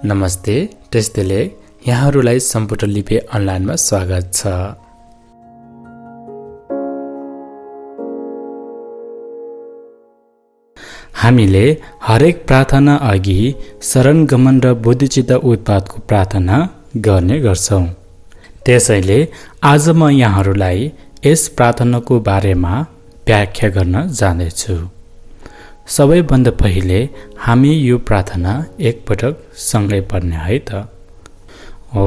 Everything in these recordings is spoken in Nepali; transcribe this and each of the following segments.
नमस्ते, टेस्टले यहाँहरूलाई सम्पुट लिपि अनलाइनमा स्वागत छ। हामीले हरेक प्रार्थना अघि शरण गमन र बुद्धिचित्त उत्पादको प्रार्थना गर्ने गर्छौं। त्यसैले आज म यहाँहरूलाई यस प्रार्थनाको बारेमा व्याख्या गर्न जाँदैछु। सबैभन्दा पहिले हामी यो प्रार्थना एकपटक सँगै पढ्ने है त। ओ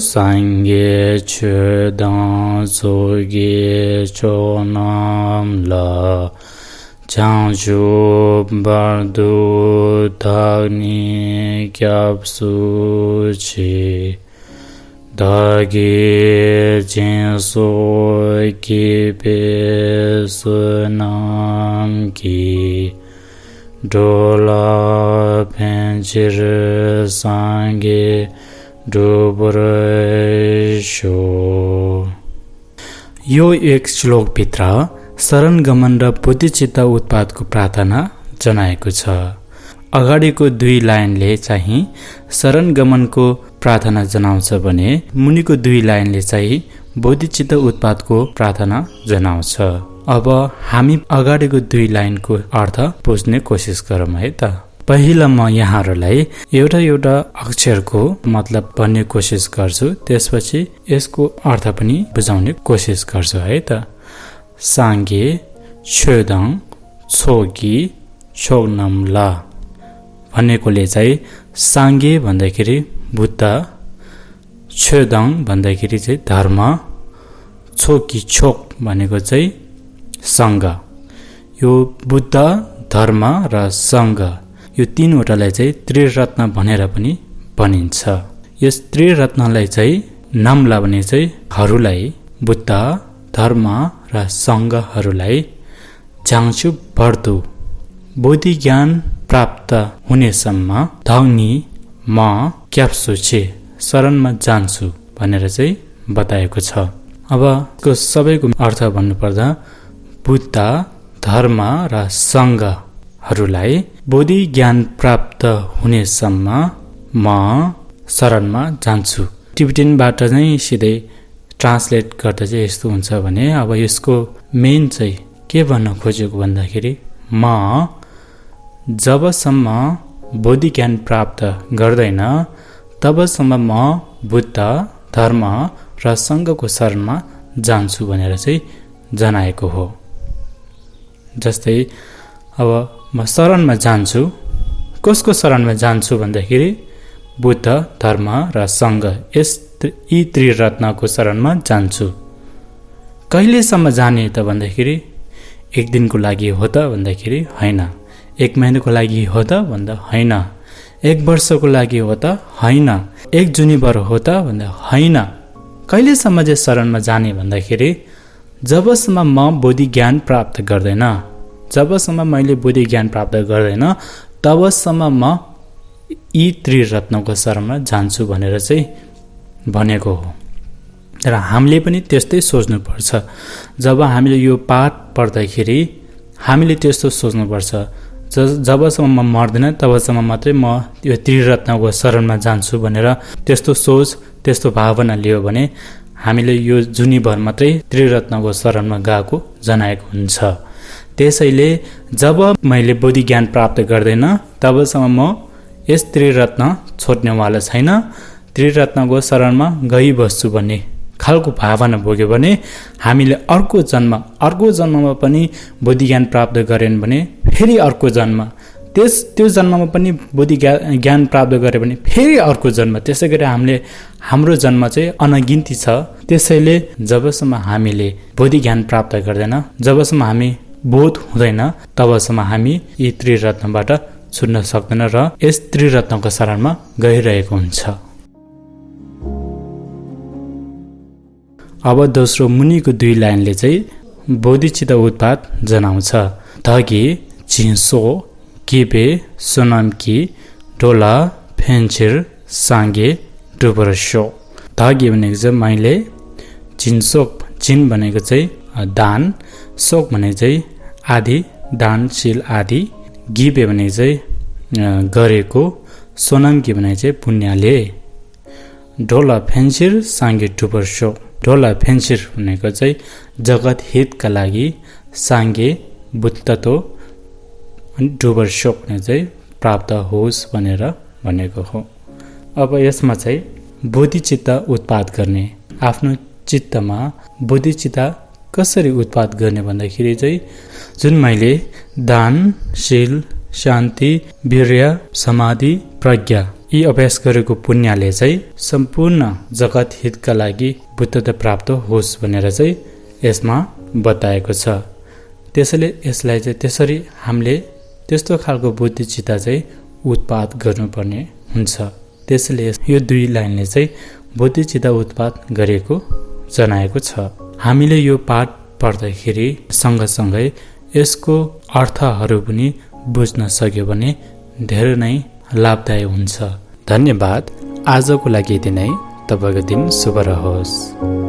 सांगे छुदां सोगे चोनाम ल चाँचो बर्दो धाग्ने क्याप्सु छे धागे जेसो के पेसनाम की डोला फेंचिर सांगे डुबरशो। यो एक श्लोकभित्र शरण गमन र बुद्धिचित्त उत्पादको प्रार्थना जनाएको छ। अगाडिको 2 लाइनले चाहिँ शरण गमनको प्रार्थना जनाउँछ भने मुनिको 2 लाइनले चाहिँ बुद्धिचित्त उत्पादको प्रार्थना जनाउँछ। अब हामी अगाडिको 2 लाइनको अर्थ बुझ्ने कोसिस गरौँ है त। पहिला म यहाँहरूलाई एउटा अक्षरको मतलब भन्ने कोसिस गर्छु, त्यसपछि यसको अर्थ पनि बुझाउने कोसिस गर्छु है त। सांगे छुदां छोगी छोग्नमला भनेकोले चाहिँ सांगे भन्दाखेरि बुद्ध, छुदां भन्दाखेरि चाहिँ धर्म, छोकी छोक भनेको चाहिँ सङ्घ। यो बुद्ध, धर्म र सङ्घ यो 3वटालाई चाहिँ त्रिरत्न भनेर पनि भनिन्छ। यस त्रिरत्नलाई चाहिँ नमला भने चाहिँ हरूलाई बुद्ध, धर्म र सङ्घहरूलाई जान्छु बढ्दो बुद्धि ज्ञान प्राप्त हुनेसम्म धग्नी म क्याप्सु छे शरणमा जान्छु भनेर चाहिँ बताएको छ। अब सबैको अर्थ भन्नुपर्दा बुद्ध, धर्म र सङ्घहरूलाई बुद्धि ज्ञान प्राप्त हुनेसम्म म शरणमा जान्छु। टिबेटनबाट नै सिधै ट्रान्सलेट गर्दा चाहिँ यस्तो हुन्छ भने अब यसको मेन चाहिँ के भन्न खोजेको भन्दाखेरि म जबसम्म बुद्धि ज्ञान प्राप्त गर्दैन तबसम्म म बुद्ध, धर्म र सङ्घको शरणमा जान्छु भनेर चाहिँ जनाएको हो। जस्तै अब म शरणमा जान्छु, कसको शरणमा जान्छु भन्दाखेरि बुद्ध, धर्म र सङ्घ यी त्रिरत्नको शरणमा जान्छु। कहिलेसम्म जाने त भन्दाखेरि 1 दिनको लागि हो त भन्दाखेरि होइन, 1 महिनाको लागि हो त भन्दा होइन, 1 वर्षको लागि हो त होइन, 1 जुनीभर हो त भन्दा होइन। कहिलेसम्म चाहिँ शरणमा जाने भन्दाखेरि जबसम्म म बुद्धि ज्ञान प्राप्त गर्दैन, जबसम्म मैले बुद्धि ज्ञान प्राप्त गर्दैन तबसम्म म यी त्रिरत्नको शरणमा जान्छु भनेर चाहिँ भनेको हो। र हामीले पनि त्यस्तै सोच्नुपर्छ। जब हामीले यो पाठ पढ्दाखेरि हामीले त्यस्तो सोच्नुपर्छ, जबसम्म म मर्दैन तबसम्म मात्रै म यो त्रिरत्नको शरणमा जान्छु भनेर त्यस्तो सोच, त्यस्तो भावना लियो भने हामीले यो जुनीभर मात्रै त्रिरत्नको शरणमा गएको जनाएको हुन्छ। त्यसैले जब मैले बुद्धि ज्ञान प्राप्त गर्दैन तबसम्म म यस त्रिरत्न छोड्नेवाला छैन, त्रिरत्नको शरणमा गइबस्छु भन्ने खालको भावना बोक्यो भने हामीले अर्को जन्ममा पनि बुद्धि ज्ञान प्राप्त गरेन भने फेरि अर्को जन्म, त्यो जन्ममा पनि बुद्धि ज्ञान प्राप्त गरे भने फेरि अर्को जन्म, त्यसै गरी हाम्रो जन्म चाहिँ अनगिन्ती छ। त्यसैले जबसम्म हामीले बुद्धि ज्ञान प्राप्त गर्दैन, जबसम्म हामी बोध हुँदैन तबसम्म हामी यी त्रिरत्नबाट छुट्न सक्दैन र यस त्रिरत्नको शरणमा गइरहेको हुन्छ। अब दोस्रो मुनिको 2 लाइनले चाहिँ बोधिचित्त उत्पाद जनाउँछ। धगे चिसो किबे सोनामकी डोला फेन्चिर सांगे डुबरसो। धगे भनेको चाहिँ मैले, चिन्सोक, चिन भनेको चाहिँ दान, सोक भनेको चाहिँ आदि, दान, शील आदि, गिबे भनेको चाहिँ गरेको, सोनाङ्की भने चाहिँ पुण्यले। ढोला फेन्सिर साङ्गे डुबर सो। ढोला फेन्सिर भनेको चाहिँ जगत हितका लागि साङ्गे बुद्धत्व अनि डुबर सो भने चाहिँ प्राप्त होस् भनेर भनेको हो। अब यसमा चाहिँ बुद्धिचित्त उत्पाद गर्ने, आफ्नो चित्तमा बुद्धिचित्त कसरी उत्पाद गर्ने भन्दाखेरि चाहिँ जुन मैले दान, शील, शान्ति, वीर्य, समाधि, प्रज्ञा यी अभ्यास गरेको पुण्यले चाहिँ सम्पूर्ण जगत हितका लागि बुद्धत्व प्राप्त होस् भनेर चाहिँ यसमा बताएको छ। त्यसैले यसलाई चाहिँ त्यसरी हामीले त्यस्तो खालको बुद्धिचित्त चाहिँ उत्पाद गर्नुपर्ने हुन्छ। त्यसैले यो दुई लाइनले चाहिँ बुद्धिचित्त उत्पाद गरेको जनाएको छ। हामीले यो पाठ पढ्दाखेरि सँगसँगै यसको अर्थहरू पनि बुझ्न सक्यो भने धेरै नै लाभदायक हुन्छ। धन्यवाद। आजको लागि यति नै। तपाईँको दिन शुभ रहोस्।